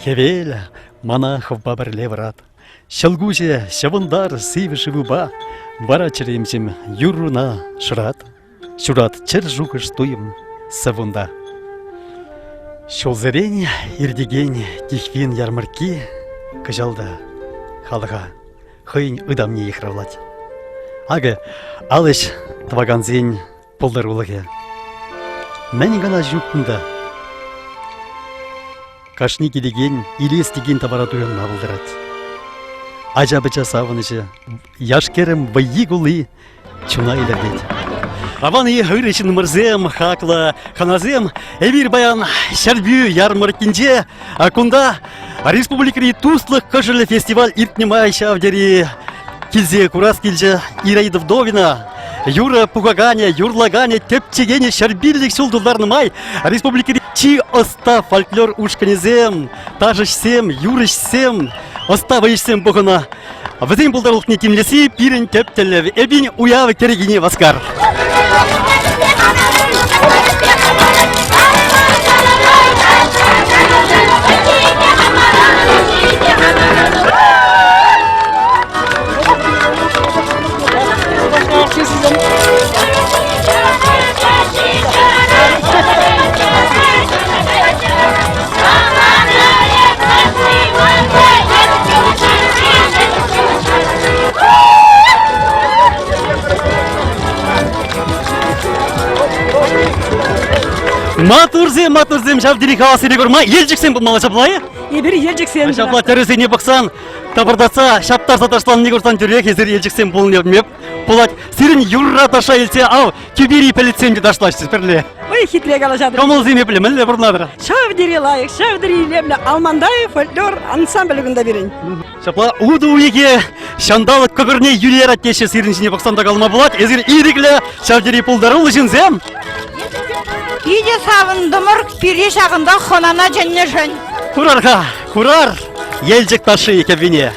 Хӗвел, мана хӑвпа пӗрле вӑрат. Ҫӑлкуҫӗ ҫӑвӑнтар сивӗ шывупа, вара чӗремҫӗм юрруна шырат. Ҫурат чӗр шухӑш туйӑм сӑввунта. Ҫулсерен иртекен Тихвин ярмӑркки кӑҫал та халӑха хӑйӗн ытамне йыхравлать. Акӑ ал ӗҫ тӑвакансен пултарулӑхӗ. Мӗн кӑна ҫук кунта. Кашни килекен илес текен тавара туянма пултарать. Ача-пӑча савӑнӑҫӗ, яш-кӗрӗм вӑййи-кулли чуна илӗртет. Аван-и, ырӑ ҫыннӑмӑрсем, хаклӑ хӑнасем, эпир паян Ҫӗрпӳ ярмӑрккинче кунта республикӑри туслӑх кӑшӑлӗ фестиваль иртнӗ май ҫав тери килсе курас килчӗ Ираида Вдовина. Юрӑ пухаканӗ, юрлаканӗ, тӗпчекенӗ ҫӗрпиллӗх ҫул тултарнӑ май республикӑри чи ӑста фольклор ушкӑнӗсем, ташӑҫсем, юрӑҫсем, ӑста вӑйӑҫсем пухӑнӑ. Вӗсен пултарулӑхне тимлесси пирӗн тӗп тӗллев. Эпин уяв кӗрекине васкар. Матурсем, матурсем, ҫав тери хавассине курма Елчӗксем пулмалла ҫапла-и? Эпир Елчӗксем. Ҫапла тӗрӗсене пӑхсан, тапӑртатса, ҫаптарса ташланине курсан тӳрех эсир Елчӗксем пулнине пулать. Сирӗн юрра таша илсе ав тӳпери пӗлӗтсем те ташлаҫҫӗ пӗрле. Ой, хитре калаҫатӑр. Кӑмӑлсем епле, мӗнле пурӑнатӑр? Ҫав тери лайӑх, ҫав тери илемлӗ Алмантай фольклор ансамблӗ кунта пирӗн. Ҫапла утӑ уйӑхӗ ҫанталӑк кӑкӑрне юлерать теҫҫӗ сирӗн ҫине пӑхсан та калама пулать. Эсир ирӗклӗ, ҫав тери пултаруллӑ ҫынсем. Питӗ савӑнтӑмӑр пире ҫакӑнта хӑнана чӗннӗшӗн. Курар-ха, курар Елчӗк ташши кӗввине.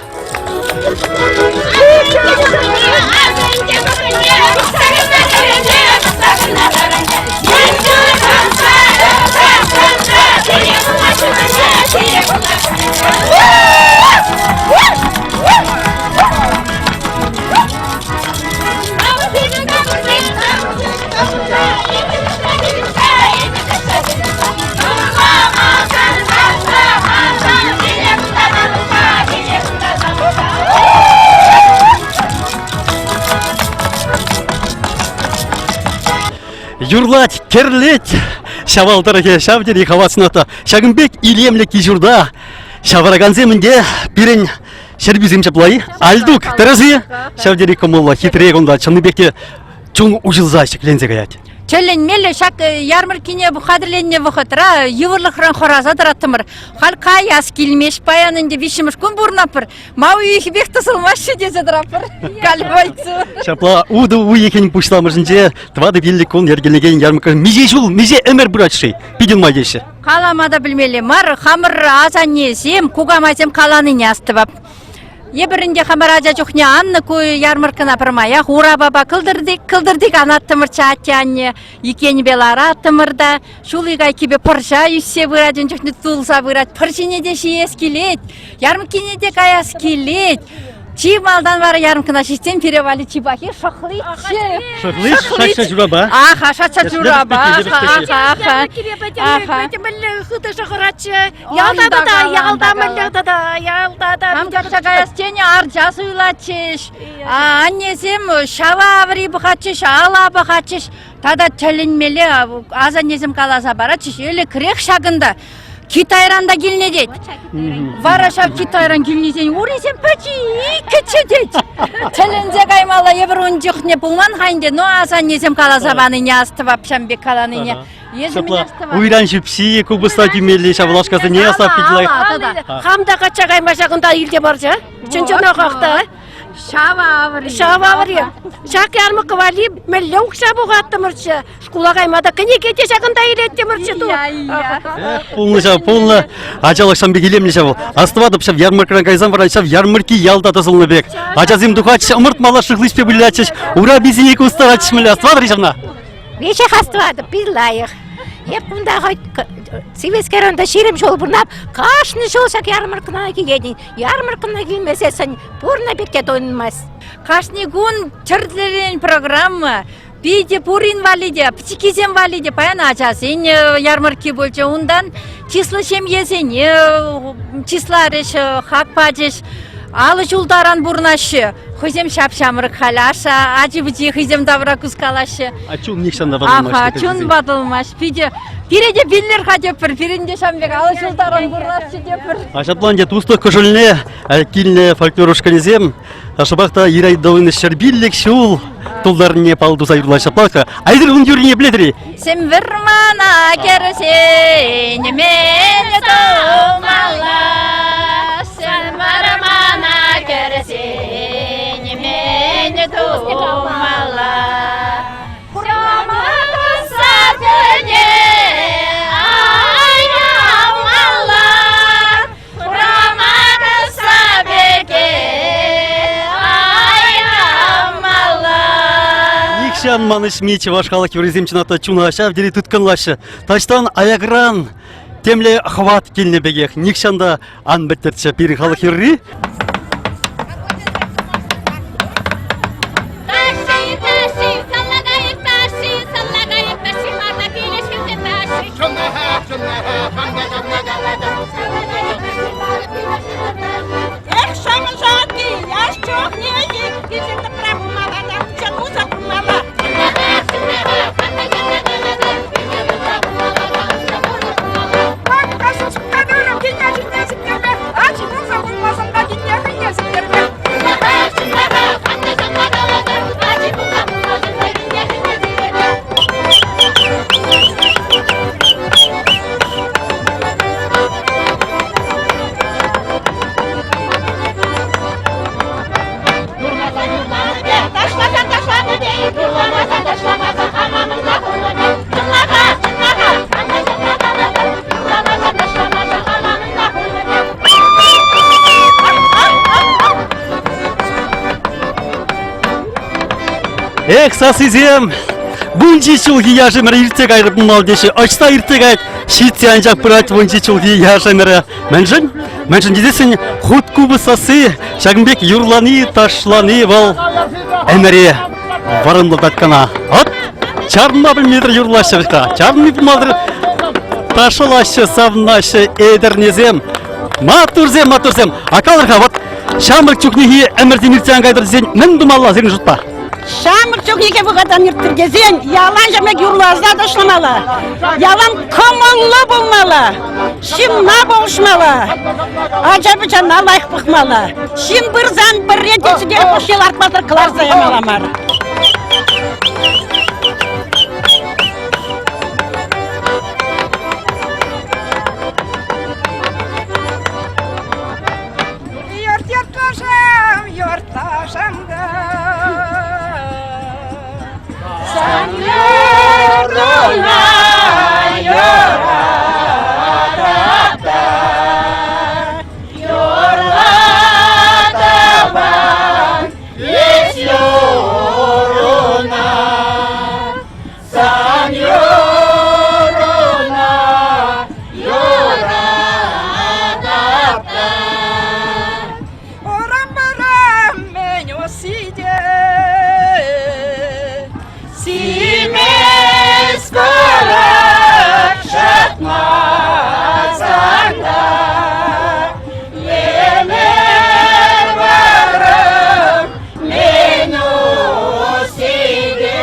Юрлать, кӗрлет Ҫавал тӑрӑхӗ ҫав тери хаваслӑ та ҫакӑн пек илемлӗ кил-ҫурта ҫавӑракансем ӗнтӗ пирӗн Ҫӗрпӳсем ҫапла-и? Альтук, тӗрӗс-и? Ҫав тери кӑмӑллӑ, хитре кунта. Чӑннипех те чун уҫӑлса ҫӗкленсе каять. Тӗлӗнмелле ҫак ярмӑрккине хатӗрленнӗ вӑхӑтра йывӑрлӑхран хӑраса тӑраттӑмӑр. Халь каяс килмест паян ӗнтӗ виҫҫӗмӗш кун пурӑнатпӑр. Ма уйӑхӗпех тӑсӑлмаҫҫӗ тесе тӑратпӑр. Кальвайцу. Ҫапла утӑ уйӑхӗн пуҫламӑшӗнче тӑватӑ-пиллӗк кун йӗркелекен ярмӑркка миҫе ҫул, миҫе ӗмӗр пырать-ши? Питӗ нумай теҫҫӗ. Калама та пӗлмелле мар, хамӑр асаннесем, кукамайсем каланине астӑвап. Эпир ӗнтӗ хамӑр ача чухне аннӑ ку ярмӑрккӑна пӗрмаях урапапа кӑлтӑртик-кӑлтӑртик анаттӑмӑрччӗ атте-анне. Ик енӗпе лараттӑмӑр та, ҫул ик айккипе пӑрҫа ӳссе пырать, ун чухне тулса пырать. Пӑрҫине те ҫиес килет, ярмӑрккине те каяс килет. Чи малтан вара ярмӑрккӑна ҫитсен пире валли чи пахи шӑхличчӗ. Шӑхлич, шатша чурапа. Аха, шатша чурапа. Аха, аха. Аха. Мӗнле хытӑ шӑхӑратчӗ. Ялта та, ялта мӗнле тата, ялта та. Кам качча каяс тенӗ арча суйлатчӗҫ. Аннесем ҫава аври пӑхатчӗҫ, ала пӑхатчӗҫ. Тата тӗлӗнмелле асаннесем каласа паратчӗҫ, ӗлӗкрех ҫакӑнта Китайран та килнӗ тет. Вара ҫав Китайран килнисен урисем пӗчӗккӗччӗ тет. Тӗлӗнсе каймалла эпир ун чухне пулман-ха ӗнтӗ, но асаннесем каласа панине астӑвап ҫам пек каланине. Ҫапла уйран ҫӳпҫи, купӑста тӳмелли ҫав лашкасене асап пит лайӑх. Хам та качча кайма ҫакӑнта илте парча. Чӑн-чӑнахах та. Ҫав аври. Ҫав аври. Ҫак ярмӑркка валли мӗнле укҫа пухаттӑмӑрччӗ. Шкула кайма та кӗнеке те ҫакӑнта илеттӗмӗрччӗ. Пулнӑ ҫав, пулнӑ. Ачалӑх ҫам пек илемлӗ ҫав. Астӑватӑп ҫав ярмӑрккӑран кайсан вара ҫав ярмӑркки ялта тӑсӑлнӑ пек. Ачасем тухатчӗҫ, ӑмӑртмалла шӑхличпе вылятчӗҫ, ураписене кустаратчӗҫ мӗнле. Астӑватӑр-и ҫавна? Веҫех астӑватӑп, пит лайӑх. Эп кунта хӑть Сивӗскер унта 20 ҫул пурӑнап, кашни ҫул ҫак ярмаркӑна килетӗн. Ярмаркӑна килмесессӗн пурнӑ пек те туйӑнмасть. Кашни кун тӗрлӗрен программа. Питӗ пурин валли те, пӗчӗккисем валли те. Паян ачасен ярмарки пулчӗ. Унтан чыслӑ ҫемьесене чысларӗҫ, хак пачӗҫ. Алӑ ҫул таран пурӑнаҫҫӗ. Хӑйсем ҫап-ҫамрӑк халь. Аша, ачи-пӑчи хӑйсем тавра кускалаҫҫӗ. А чун нихҫан та ватӑлмасть. Аха, чун ватӑлмасть. Питӗ пире те пиллер-ха тепӗр, пирӗн те ҫавӑн пек алӑ ҫул таран пурӑнасчӗ тепӗр. А ҫапла ӗнтӗ туслӑх кӑшӑлне килнӗ фольклор ушкӑнӗсем шӑпах та Ира Идовина 105 ҫул тултарнине паллӑ туса юрлаҫ. Ҫапла-ха. Айтӑр ун юррине пӗлетӗр-и? Сӗм вӑрмана кӗрсен мӗн тумалла? Сӗм вӑрмана кӗрсен мӗн тумалла? Хурама туса тӗне айрамалла. Хурама туса пеке айрамалла. Нихҫан манӑҫми чӑваш халӑх юррисем чӑнах та чуна ҫав тери тыткӑнлаҫҫӗ. Таҫтан аякран темле хӑват килнӗ пекех нихҫан та ан пӗттӗрччӗ пирӗн халӑх юрри. Ташши, ташши, саллакайӑк ташши, саллакайӑк ташши мана килӗшкӗнсе ташши. Чӑнлаха, чӑнлаха, хам та ҫавна калатӑп. Эх, шамӑшати, яш чухне килсе тӑпра пулмалла та, чӑмуса пулмалла. Чӑнлаха, чӑнлаха, хам та ҫавна калатӑп. Килсе тӑпра пулмалла та, чӑмуса пулмалла. Паккасӑн сукканӑрӑм килне ҫитне сиктерме, ачи пулса пулмасан та килне хӑйне сиктерме. Чӑнлаха, чӑнлаха, хам та ҫавна калатӑп. Ачи пулса пулмасан та килне хӑйне сиктерме. Юрласан юрланӑ те, Ташласан ташланӑ те, юрламасан ташламасан хама мӑнна хунӑ те. Чӑнлаха, чӑнлаха, хам та ҫавна калатӑп. Юрламасан ташламасан хама мӑнна хунӑ те. Эх, сасисем! Вунҫи ҫулхи яш ӗмӗр иртсе кайрӗ пулмалла теҫҫӗ. Ӑҫта иртсе каять? Ҫитсе анчах пырать вунҫи ҫулхи яш ӗмӗрӗ. Мӗншӗн? Мӗншӗн тесессӗн хут купӑс сасси ҫакӑн пек юрлани, ташлани вӑл ӗмӗре вӑрӑмлатать кӑна. От чарӑнма пӗлмесӗр юрлаҫҫӗ вӗт-ха. Чарӑнми пулмасӑр ташӑлаҫҫӗ, савӑнаҫҫӗ этӗрнесем. Маттурсем, маттурсем. А калӑр-ха, вот ҫамрӑк чухнехи ӗмӗрсем иртсе ан кайтӑр тесен мӗн тумалла сирӗн шутпа? Ҫамрӑк чухнехи вӑхӑтан ирттӗр тесен ялан ҫамрӑк юрласа ташламалла, ялан кӑмӑллӑ пулмалла, ҫынна пулӑшмалла, ача-пӑчана лайӑх пӑхмалла. Ҫын пырсан пӗрре те сӗтел хушши лартмасӑр кӑларса ямалла мар. Йорт йортлашам, йортлашам да. Сан йортуна юратап та, юратаман ес юруна. Сан юруна юратап та. Урам-парам мӗн усите, Симес курӑк шӑтмасан та, Емӗр вӑрӑм мӗн усите,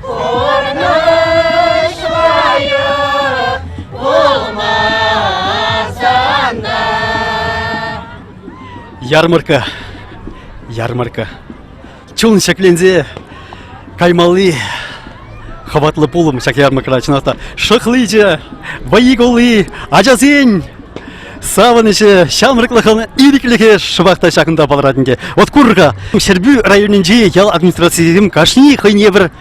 Пурнӑҫ лайӑх пулмасан та. Ярмарка, ярмарка. Чун ҫӗкленсе каймалли хӑватлӑ пулӑм ҫак ярмаркӑра чӑнах та шӑхличӗ, вӑййи-кулли, ачасен савӑнӑҫӗ, ҫамрӑклӑхӑн ирӗклӗхӗ шӑпах та ҫакӑнта палӑрать ӗнтӗ. Вот кур-ха, Ҫӗрпӳ районӗнчи ял администрацийӗсем кашни хӑйне пӗр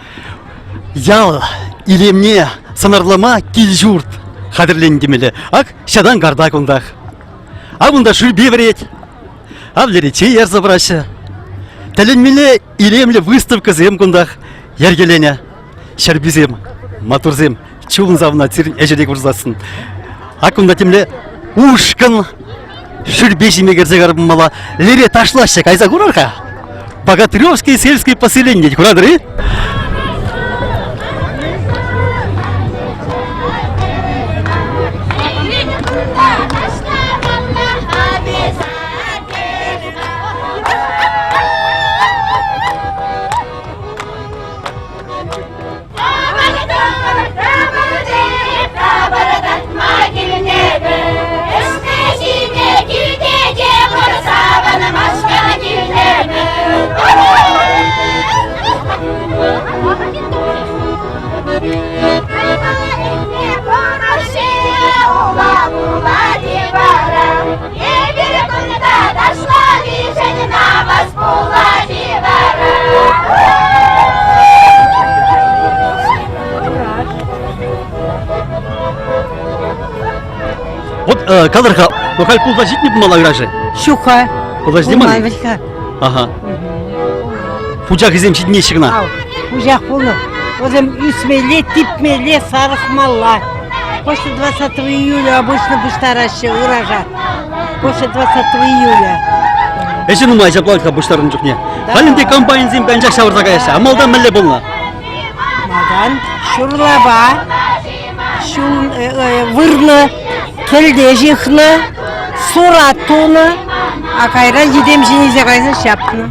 ял илемне сӑнарлама кил-ҫурт хатӗрленӗ темелле. Ак ҫатан карта кунтах. А кунта шӳрпе вӗрет. Ав лере чей ярса параҫҫӗ. Тӗлӗнмелле илемлӗ выставкӑсем кунтах йӗркеленӗ. Ҫӗрпӳсем, маттурсем. Чун савӑнать сирӗн ӗҫӗре курсассӑн. Ак кунта темле ушкӑн шӳрпе ҫиме кӗрсе кармалла. Лере ташлаҫҫӗ, кайса курӑр-ха. Богатыревский сельский поселение куратӑр-и? Вот э, калӑр-ха, ну халь пулса ҫитнӗ пулмалла ырашӗ? Ҫук-ха. Пулса ҫитнӗ Пулман вӗт-ха. Ага. Пучахӗсем ҫитмеҫҫӗ кӑна. Ав, пучах пулнӑ. Вӗсем ӳсмелле, типмелле, сарӑхмалла. После 20 июля обычно пуҫтараҫҫӗ ыраша. После 20 июля. Ӗҫӗ нумай ҫапла-ха пуҫтарнӑ чухне. Халь ӗнтӗ комбайнсем анчах ҫавӑрса каяҫҫӗ. А малтан мӗнле пулнӑ? Малтан ҫурлапа ҫул вырнӑ, кӗлте ҫыхнӑ, сурат тунӑ, а кайран йӗтем ҫине кайса ҫапнӑ.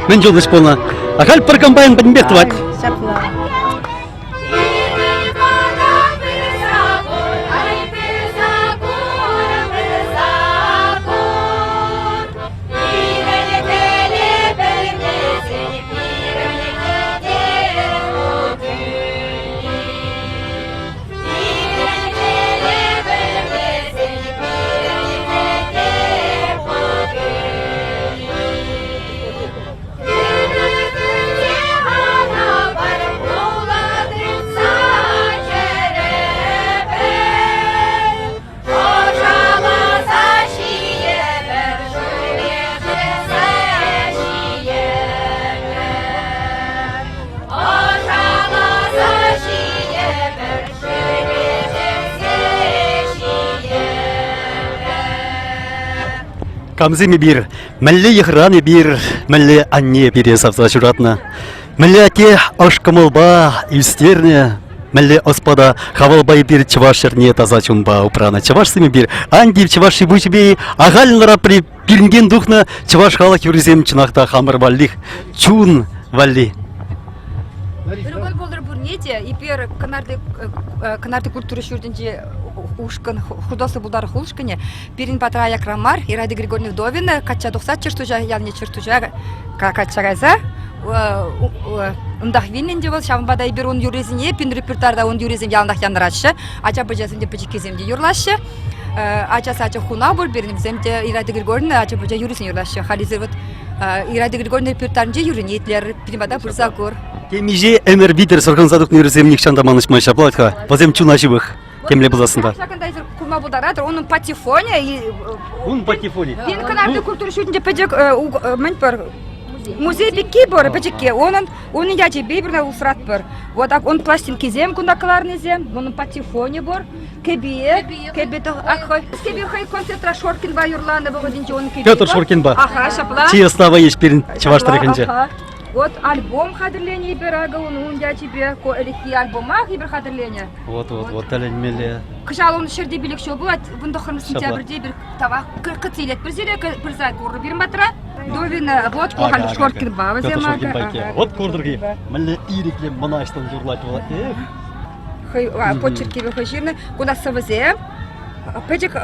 Мӗн чул ӗҫ пулнӑ? А халь пӗр комбайн пӗтӗмпех тӑвать. Ҫапла. Камсем эпир? Мӗнле йӑхран эпир? Мӗнле анне пире савса ҫуратнӑ? Мӗнле атте ӑш кӑмӑлпа ӳстернӗ? Мӗнле ӑспа та хавалпа эпир чӑваш ҫӗрне таса чунпа упранӑ. Чӑвашсем эпир ан тив чӑваш ҫи-пуҫӗпе ахаль ларапри пирӗнтен тухнӑ чӑваш халӑх юррисем чӑнах та хамӑр валлих чун валли. Ырӑ пултӑр пурне те. Эпир Кӑнарти Кӑнарти культура ҫуртӗнчи ушкӑн художество пултарулӑх ушкӑнӗ пирӗн патра аякра мар Ираида Григорьевна Вдовина качча тухса Чертуҫа ялне Чертуҫа качча кайса унтах вилнӗ ӗнтӗ вӑл. Ҫавӑнпа та эпир ун юррисене пин репертуарта ун юррисем яланах янӑраҫҫӗ. Ача-пӑчасем те пӗчӗккисем те юрлаҫҫӗ. Ача сачӗ хунав пур пирӗн, вӗсем те Ираида Григорьевна ача-пӑча юррисене юрлаҫҫӗ. Халь эсир вот Ираида Григорьевна репертуарӗнче юррине итлер, пирӗн пата пырса кур. Темиҫе ӗмӗр витӗр сӑрхӑнса тухнӑ юрӑсем нихҫан та манӑҫман ҫапла-ха. Вӗсем чуна ҫывӑх. Темле пулсассӑн та. Ҫакӑнта эсир курма пултаратӑр, унӑн патефонӗ. Ун патефонӗ. Пин Кӑнарти культура ҫуртӗнче пӗчӗк мӗн пӗр музей пекки пур, пӗчӗкки. Унӑн унӑн ячӗпе эпир усратпӑр. Вот ак ун пластинкисем кунта кӑларнисем, унӑн патефонӗ пур. Кӗпи, кӗпи ак хӑй кӗпи хӑй концертра Шоркинпа юрланӑ вӑхӑтӗнче ун кӗпи. Петр Шоркинпа. Аха, ҫапла. Чи ӑста вӑйӑҫ пирӗн чӑваш тӑрӑхӗнче. Вот альбом хатӗрленӗ эпир акӑ ун ун ячӗпе. Ку ӗлӗкхи альбомах эпир хатӗрленӗ. Вот, вот, вот, тӗлӗнмелле. Кӑҫал ун ҫӗрте пилӗк ҫул пулать, 19 сентябрьте эпир тавах кӗтсе илетпӗр сире, пырса курӑр пирӗн патра. Довина, вот ку халь Шоркинпа вӗсем акӑ. Вот куртӑр-и, мӗнле ирӗклӗ мӑнаҫлӑн юрлать вӑл. Эх. Хӑй почеркӗпе хӑй ҫырнӑ. Кунта сӑвӑсем, пӗчӗк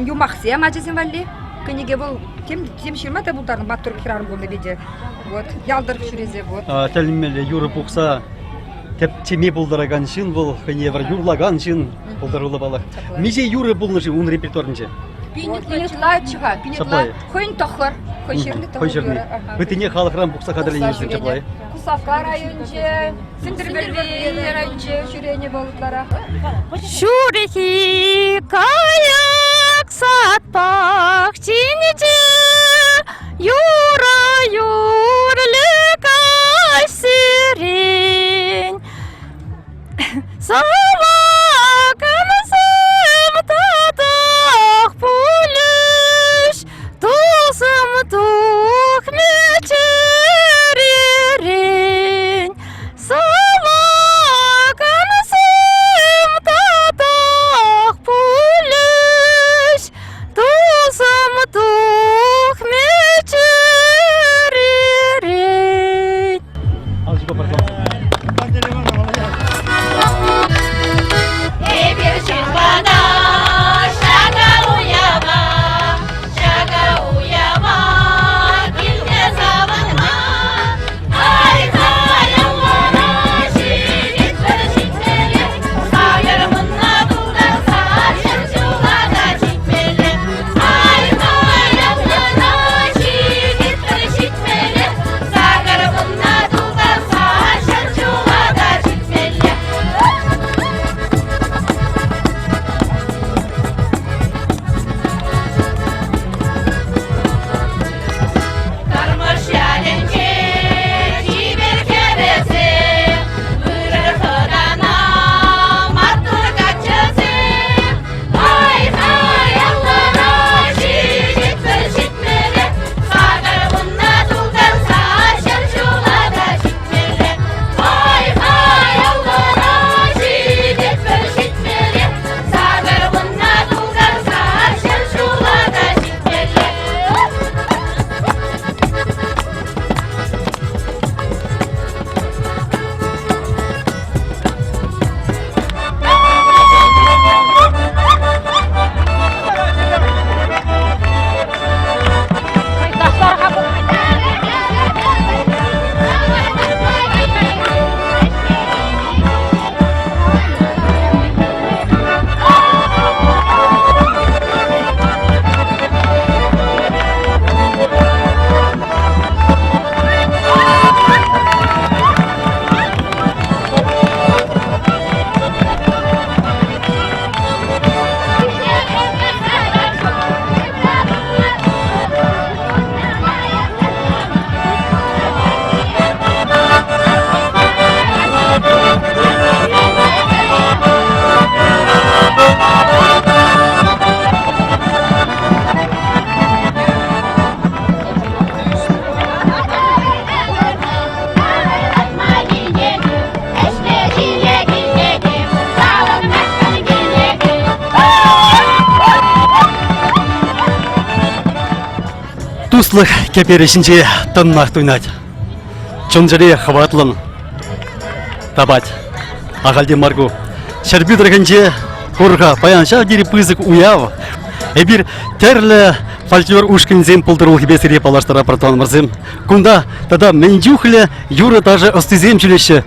юмахсем ачасем валли. Кӗнеке вӑл тем, тем ҫырма та пултарнӑ, маттур хӗрарӑм пулнӑ питӗ. Вот, ялтӑр ҫӳресе, вот. Тӗлӗнмелле юрӑ пухса тӗпчеме пултаракан ҫын вӑл, хӑйне евӗр юрлакан ҫын пултаруллӑ паллах. Миҫе юрӑ пулнӑ-ши ун репертуарӗнче? Пин ытла-ччӗ-ха, пин ытла. Хӑйӗн тӑхӑр, хӑй ҫырни тӑхӑр Хӑй ҫырни. Ыттине халӑхран пухса хатӗрленӗ чаплай. Куславкка районӗнче, Сӗнтӗрвӑрри районӗнче ҫӳренӗ вӑл ытларах. Ҫурхи кайӑк сад пахчинче юрӑ юрлӗ каҫсерен. Савӑнать. Хӑватлӑх кӗперӗ ҫинче тӑннах туйнать. Чун-чӗре хӑватлӑн тапать. Ахальтен мар ку. Ҫӗрпӳ тӑрӑхӗнче кур-ха, паян ҫав тери пысӑк уяв. Эпир тӗрлӗ фольклор ушкӑнӗсен пултарулӑхӗпе сире паллаштаратпӑр, тӑванӑмӑрсем. Кунта тата мӗн чухлӗ юрӑ-ташӑ ӑстисем ҫӳреҫҫӗ.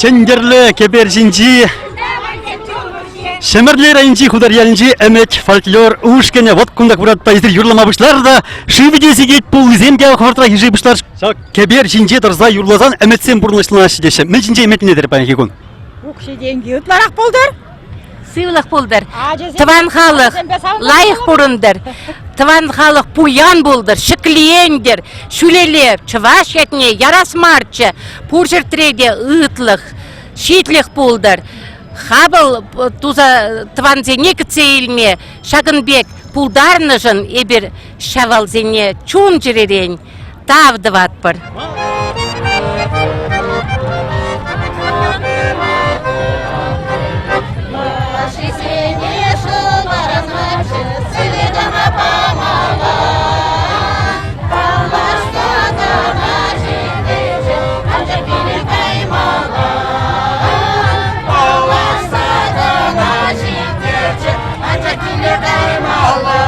Чӗнтӗрлӗ кӗпер ҫинчи Ҫӗмӗрле районӗнчи Хутар ялӗнчи Ӗмӗт фольклор ушкӑнӗ вот кунта куратпа эсир юрлама пуҫларӑр та шывӗ те сикет, пуллисем те хӑвӑртрах ишей пуҫларӗҫ. Ҫак кӗпер ҫинче тӑрса юрласан ӗмӗтсем пурнӑҫланаҫҫӗ теҫҫӗ. Мӗн ҫинче ӗмӗтленетӗр паянхи кун? Укҫи-тенки ытларах пултӑр. Сывлӑх пултӑр. Тӑван халӑх лайӑх пурӑнтӑр. Тӑван халӑх пуян пултӑр, ҫӗклентӗр. Ҫӳлелле чӑваш ятне ярас марччӗ. Пур ҫӗртре те ытлӑх, ҫитлӗх пултӑр. Хапӑл туса тӑвансене кӗтсе илме ҫакӑн пек пултарнӑшӑн эпир ҫавалсене чун-чӗререн тав тӑватпӑр. Лашисене шӑварас сӗлӗ кӑна памалла. Паллашса кӑна ҫитӗнчӗ, анчах пире каймалла. Паллашса кӑна ҫитӗнчӗ, анчах киле каймалла.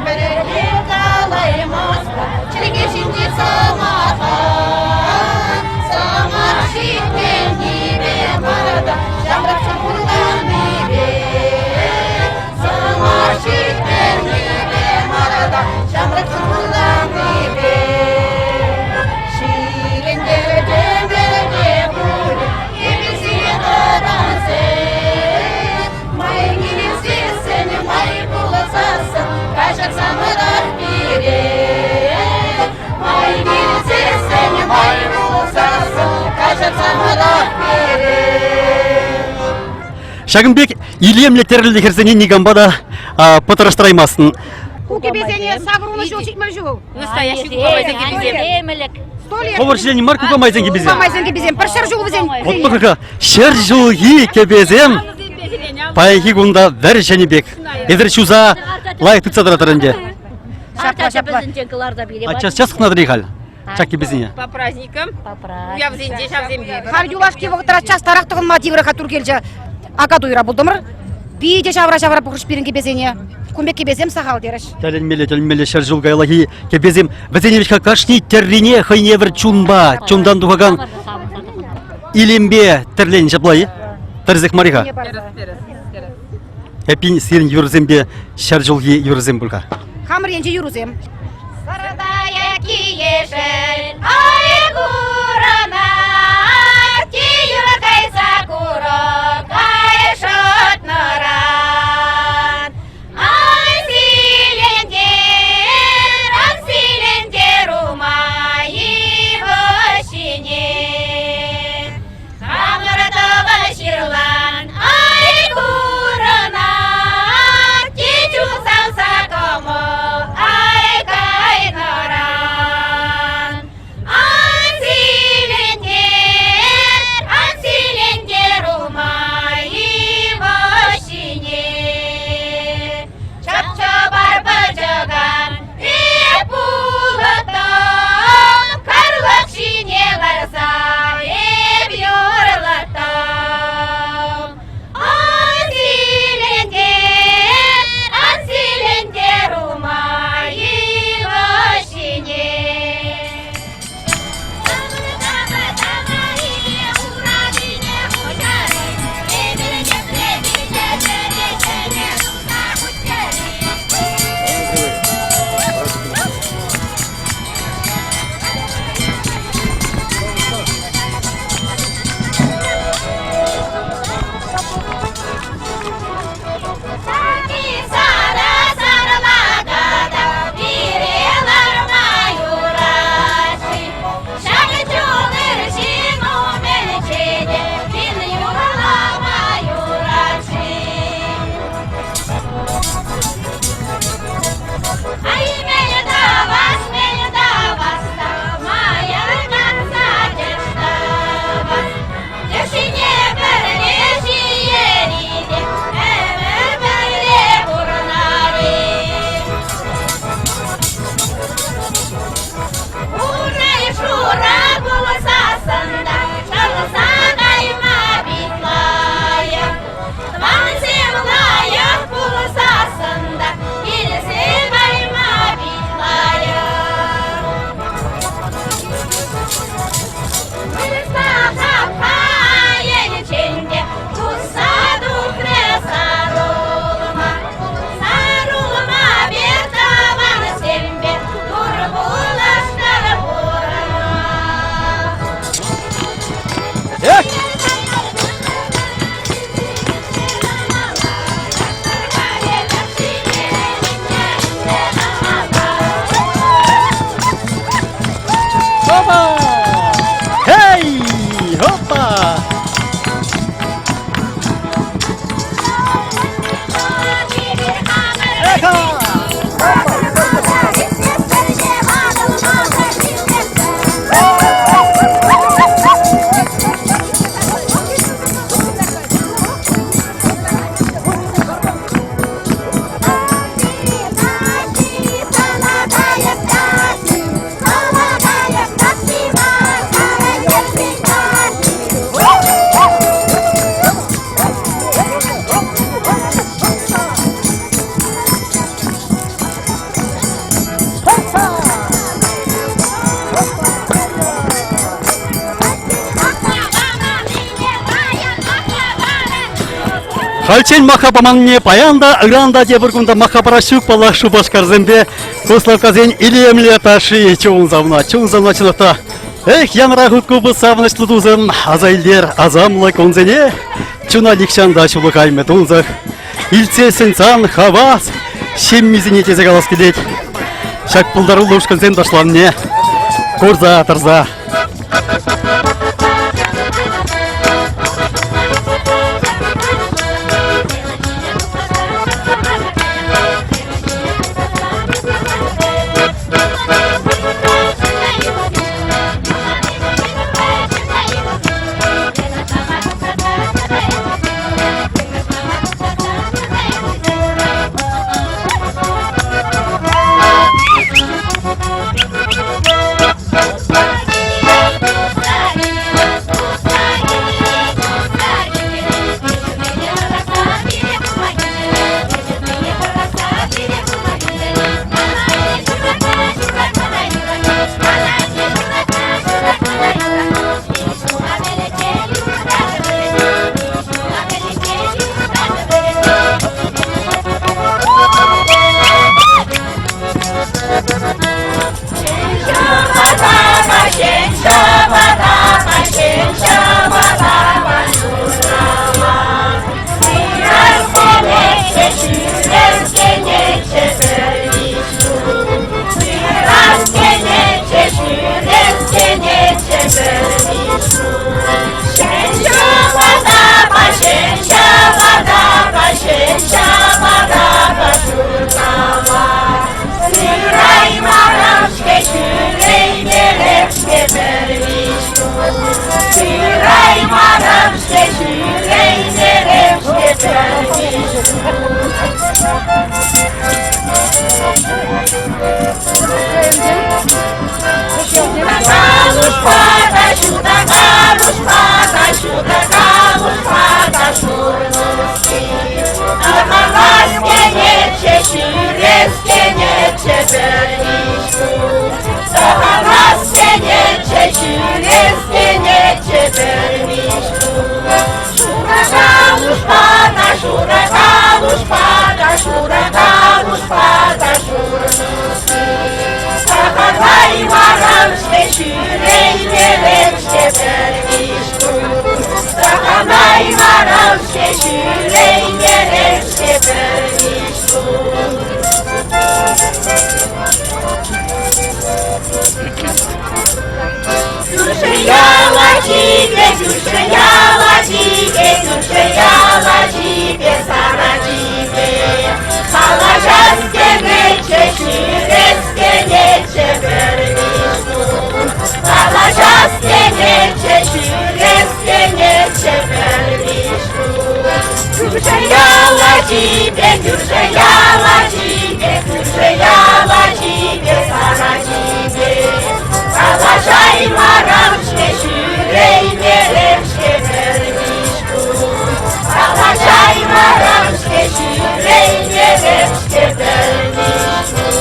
Пӗрле калаймастпӑр, чӗлхе ҫинчи сӑмаха. Ҫакӑн пек илемлӗ тӗрӗллӗ хӗрсене никампа та пӑтраштараймастӑн. Ку кӗпесене сакӑрвунӑ ҫул, 70 ҫул. Настоящий кукамайсен кӗписем. Хӑвӑр ҫиленӗ мар кукамайсен кӗписем. Кукамайсен кӗписем. Пӗр ҫӗр ҫул вӗсен. Вот пӑхӑр-ха, ҫӗр ҫулхи кӗпесем паянхи кунта вӗр ҫӗнӗ пек. Эсир ҫуса лайӑх тытса тӑратӑр ӗнтӗ. Ҫапла, ҫапла. А час-час хӑнатӑр-и халь? Ҫак кӗпесене. По праздникам. Уявсенче ҫавсемпе. Халь юлашки вӑхӑтра частарах тӑхӑнма тиврӗ-ха Туркелчӗ. Акатуйра пултӑмӑр. Питӗ ҫавра-ҫавра пӑхрӗҫ пирӗн кӗпесене. Кун пек кӗпесем сахал терӗҫ. Тӗлӗнмелле, тӗлӗнмелле ҫӗр ҫул каяллахи кӗпесем. Вӗсене вӗт-ха кашни тӗррине хӑйне евӗр чунпа, чунтан тухакан илемпе тӗрленӗ ҫапла-и? Тӗрӗсех мар-и-ха? Эппин, сирӗн юрӑсемпе ҫӗр ҫулхи юрӑсем пуль-ха. Хамӑр енчи юрӑсем. Сӑртая киешӗл ай курӑнать, юра кайса курӑк ай шӑтнӑран. Ай силентер, ан силентер ума йывӑҫҫине. Хамӑр тӑван ҫырлан ай курӑнать, тет усалса кӑмӑл ай кайнӑран. Ан силентер, ан силентер улма йывӑҫҫине. Чап-чапар пӑчӑкан эп пулӑттӑм, карлӑк ҫине ларса эп юрлаттӑм. Ан силентер, ан силентер улма йывӑҫҫине. Тӗшине пӗрле ҫиер-и ӗмӗр пӗрле пурӑнар-и. Урай шура пулсассӑн та шӑнса кайма пит лайӑх. Тӑвансем лайӑх пулсассӑн та килсе кайма пит лайӑх. Эх! Опа! Эй! Опа! Эхо! Хальччен маха паманне паян та, ыран та тепӗр кунта маха парас ҫук паллах Шупашкарсемпе Куславккасен илемлӗ ташши чун савна, чун савна чӑнах та. Эх, янра хут купӑс савӑнӑҫлӑ тусӑм, аса илтер асамлӑ кунсене. Чуна нихҫан та ҫулӑхаймӗ тунсӑх. Илтсессӗн сан хавас ҫеммисене тесе калас килет. Ҫак пултаруллӑ ушкӑнсем ташланне курса тӑрса. Калушпа та ҫутӑ калушпа та ҫутӑ калушпа та шур нуски. Тӑхӑнас кенеччӗ, ҫӳрес кенеччӗ пӗр-ик ҫул. Тӑхӑнас кенеччӗ, ҫӳрес кенеччӗ пӗр-ик ҫул. Шурӑ калушпа та шурӑ калушпа та шурӑ калушпа та шур нуски. Сахалаймарам-ҫке ҫӳреймерӗм-ҫке пӗр-ик кун. Сахалаймарам-ҫке ҫӳреймерӗм-ҫке пӗр-ик кун. Кӳршӗ яла чипе, кӳршӗ яла чипе, кӳршӗ яла чипе, сара чипе. Калаҫас кенеччӗ, ҫӳрес кенеччӗ пӗр виҫ кун. Калаҫас кенеччӗ, ҫӳрес кенеччӗ пӗр виҫ кун. Кӳршӗ яла чипе, кӳршӗ яла чипе, кӳршӗ яла чипе, сара чипе. Калаҫаймарам-ҫке, ҫӳреймерӗм-ҫке пӗр виҫ кун. Калаҫаймарам-ҫке, ҫӳреймерӗм-ҫке пӗр виҫ кун.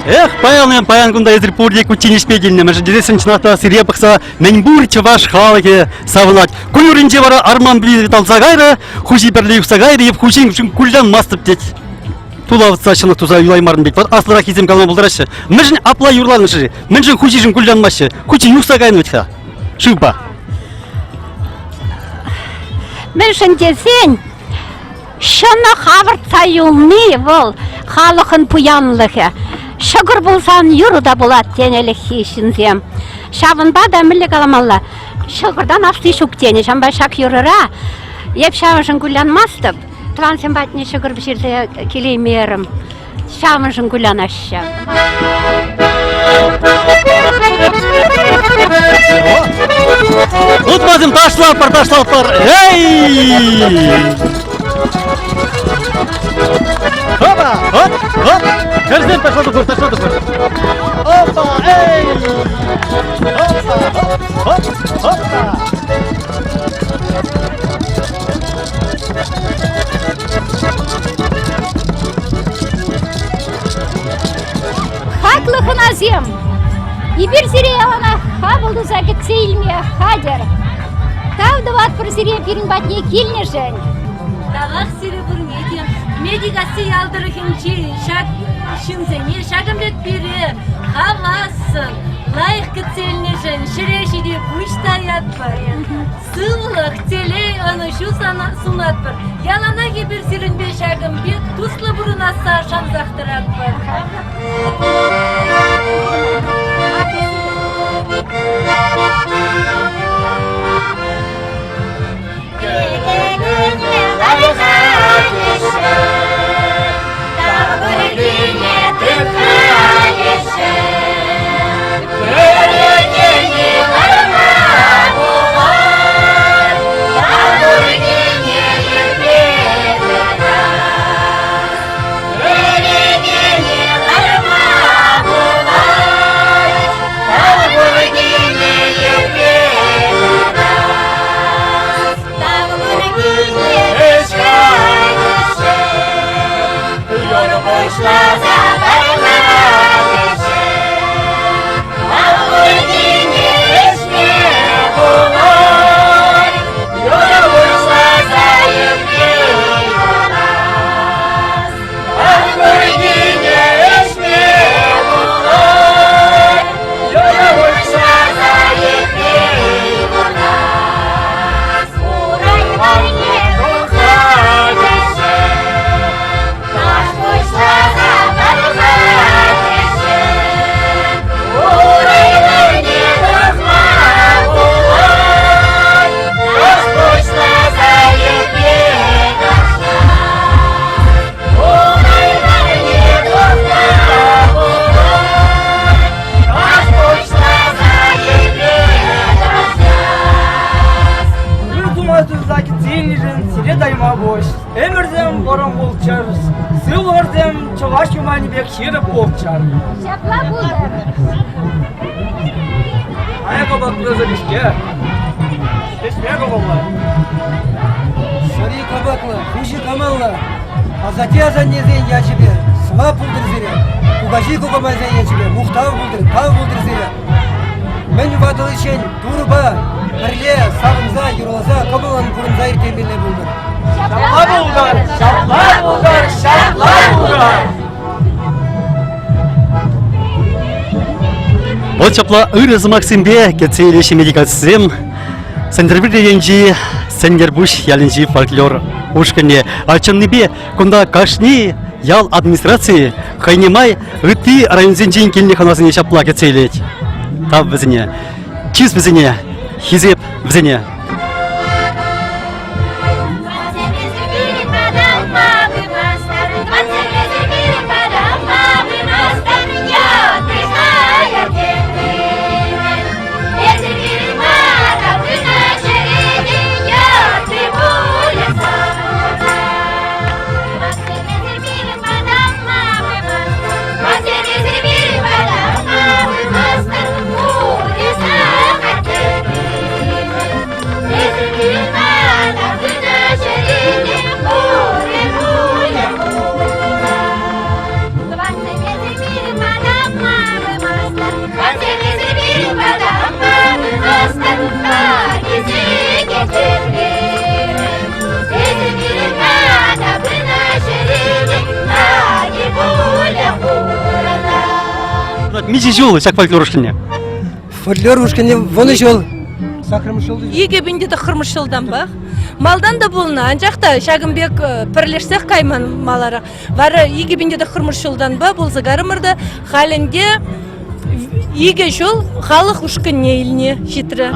Эх, паян, паян кунта эсир пурте кучченеҫпе килнӗ. Мӗншӗн тесессӗн чӑнах та сире пӑхса мӗнпур чӑваш халӑхӗ савӑнать. Кун уринче вара арман плитки талса кайрӗ, хуҫи пӗрле юхса кайрӗ, эп хуҫин куллянмастӑп тет. Тулавса ҫӑнӑх туса юлаймарӑм пек. Вот аслӑраххисем калама пултараҫҫӗ. Мӗншӗн апла юрланӑ-ши? Мӗншӗн хуҫишӗн куллянмаҫҫӗ? Хуҫи юхса кайнӑ вӗт-ха шывпа. Мӗншӗн тесен ҫӑнӑх авӑртса юлни вӑл халӑхӑн пуянлӑхӗ. Ҫӑкӑр пулсан юрӑ та пулать тенӗ ӗлӗкхи ҫынсем. Ҫавӑнпа та мӗнле каламалла, ҫӑкӑртан асли ҫук тенӗ. Ҫавӑнпа ҫак юрӑра эп ҫавӑншӑн кулянмастӑп. Тӑвансем патне ҫӑкӑр пӗҫерсе килеймерӗм. Ҫавӑншӑн кулянаҫҫӗ. Утмасем ташлатпӑр, ташлатпӑр. Эй! Опа! Оп! Оп! Хӗрсем ташлатӑпӑр, ташлатӑпӑр. Опа! Эй! Опа! Оп! Оп! Опа! хатӗр. Тав тӑватпӑр сире пирӗн патне килнӗшӗн. Тавах сире пурне те. Медикасси ял тӑрӑхӗнчи ҫак ҫынсене ҫакӑн пек пире хавассӑн, лайӑх кӗтсе илнӗшӗн ҫӗре ҫити пуҫ таятпӑр. Сывлӑх, телей, ӑнӑҫу сунатпӑр. Яланах эпир сирӗнпе ҫакӑн пек туслӑ пурӑнасса шансах тӑратпӑр. Сире тайма пуҫ. Ӗмӗрсем вӑрӑм пулччӑр, сывлӑхӑрсем чӑваш юманӗ пек ҫирӗп пулччӑр. Ҫапла пултӑр. Ая кӑпӑклӑ-ҫке. Ӗҫме кӑмӑллӑ. Сӑри кӑпӑклӑ, хуҫи кӑмӑллӑ. Асатте-асаннесен ячӗпе сӑвап пултӑр сире. Кукаҫи-кукамайсен ячӗпе мухтав пултӑр, тав пултӑр сире. Мӗн ватӑличчен Турӑпа пӗрле савӑнса, юрласа, кӑмӑллӑн пурӑнса ирттермелле пултӑр. Ҫапла пултӑр! Ҫапла пултӑр! Ҫапла пултӑр! Вот ҫапла ырӑ сӑмахсемпе кӗтсе илеҫҫӗ медикатсем Сӗнтӗрпӳр енчи Сӗнтӗрпуҫ ялӗнчи фольклор ушкӑнне. А чӑннипе кунта кашни ял администрацийӗ хӑйне май ытти районсенчен килнӗ хӑнасене ҫапла кӗтсе илет. Тав вӗсене. Чыс вӗсене, хисеп вӗсене. Миҫе ҫул ҫак фольклор ушкӑнне? Фольклор ушкӑнне вунӑ ҫул. Саккӑрмӗш ҫул. 2009 ҫултанпах. Малтан та пулнӑ, анчах та ҫакӑн пек пӗрлешсех кайман маларах. Вара 2009 ҫултанпа пулса карӑмӑр та халь ӗнтӗ икӗ ҫул халӑх ушкӑнне илни ҫитрӗ.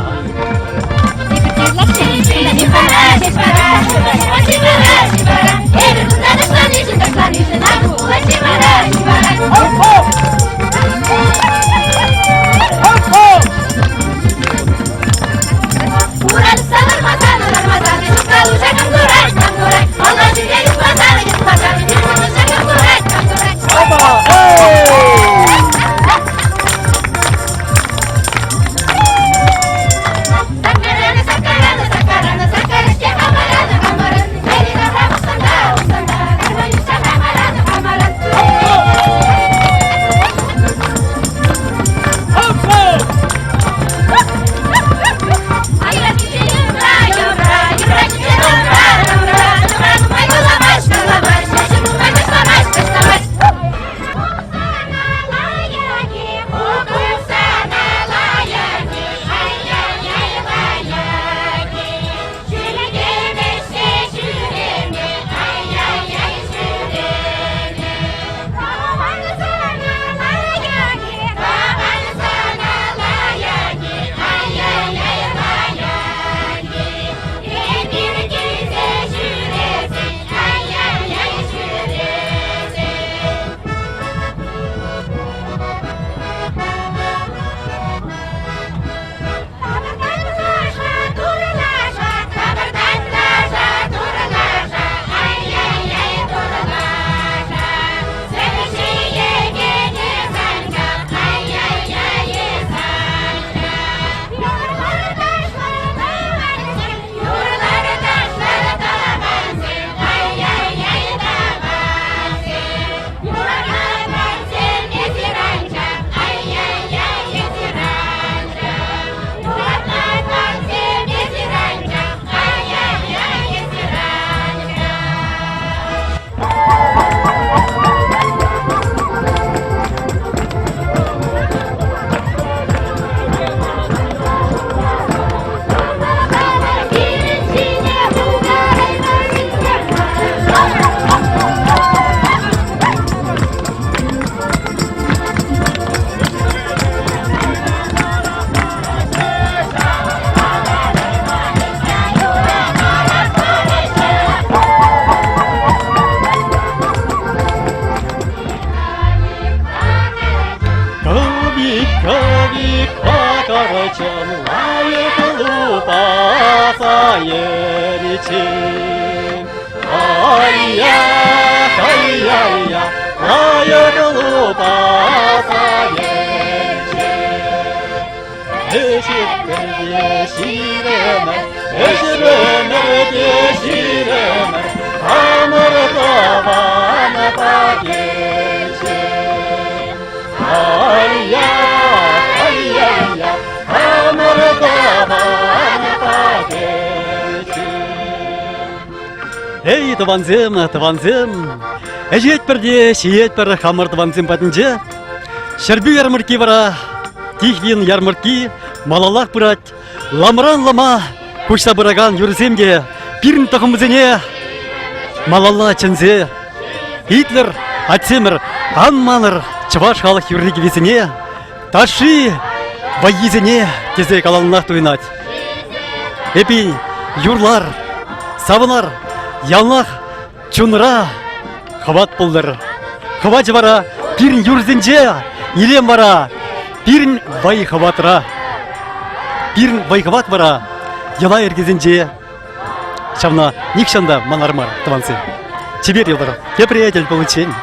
Ай-я, ай-я-я, лайӑх лупаса енче. Ӗҫӗпӗр те ҫирӗмӗр, ӗҫрӗмӗр те ҫирӗмӗр, хамӑр тӑван патӗнче. Ай-я, ай-я-я, хамӑр тӑван патӗнче. Эй, тӑвансем, тӑвансем, ӗҫетпӗр те ҫиетпӗр хамӑр тӑвансем патӗнче. Ҫӗрпӳ ярмӑркки вара, Тихвин ярмӑркки малаллах пырать. Ламран лама куҫса пыракан юрӑсем те пирӗн тӑхӑмсене малалла чӗнсе итлӗр, атьсемӗр, ан манӑр чӑваш халӑх юрри-кӗввисене, ташши вӑййисене тесе каланӑнах туйӑнать. Эпин, юрлар, савӑнар, яланах Чунра хӑват пултӑр. Хӑвачӗ вара пирӗн юрсенче, илем вара пирӗн вӑй-хӑватра. Пирӗн вӑй-хӑват вара йӑла-йӗркесенче. Ҫавна нихҫан та манар мар, тӑвансем. Чипер юлтӑр. Тепре тӗл пуличчен.